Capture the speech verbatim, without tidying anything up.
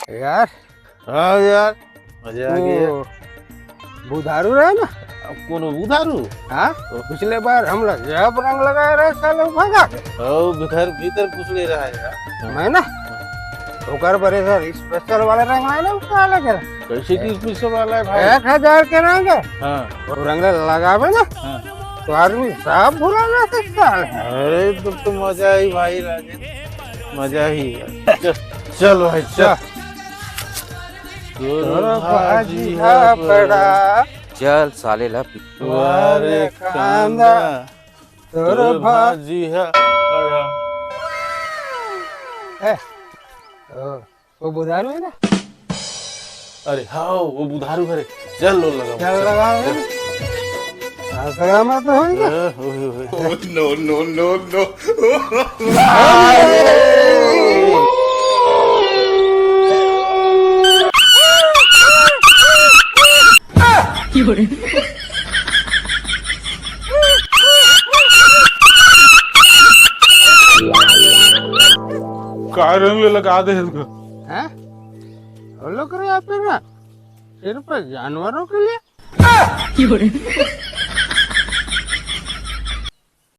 यार, हाँ यार, मजा आ गया। वो बुधारू रहे ना? अब कौन बुधारू? हाँ, तो पिछले बार हम लोग जब रंग लगाए रहे साले भागा। ओ, भीतर, भीतर घुस ले रहा है यार। मैं ना, ओकर बरे सर स्पेशल वाला रंग लाए ना, उसका अलग है। कैसे की स्पेशल वाला है भाई? एक हजार के रंग है। हाँ। वो रंग लगावे ना, हाँ। तो आदमी सब भुला जाते साले। अरे, तब तो मजा ही भाई राजन, मजा ही है। चल, चल भाई, चल। तोर भाजी हा बड़ा। चल साले ला पिटवारे कांदा। तोर भाजी हा बड़ा। ए, ओ, वो बुधारू है ना? अरे हाँ, वो बुधारू है रे। चल लो लगा। चल लगा। हाँ, सलामत हो गया। हाँ, होए, होए। No, no, no, no। का रंग लगा दे इसको? हैं? वो लोग रे, यहाँ पे ना सिर्फ जानवरों के लिए।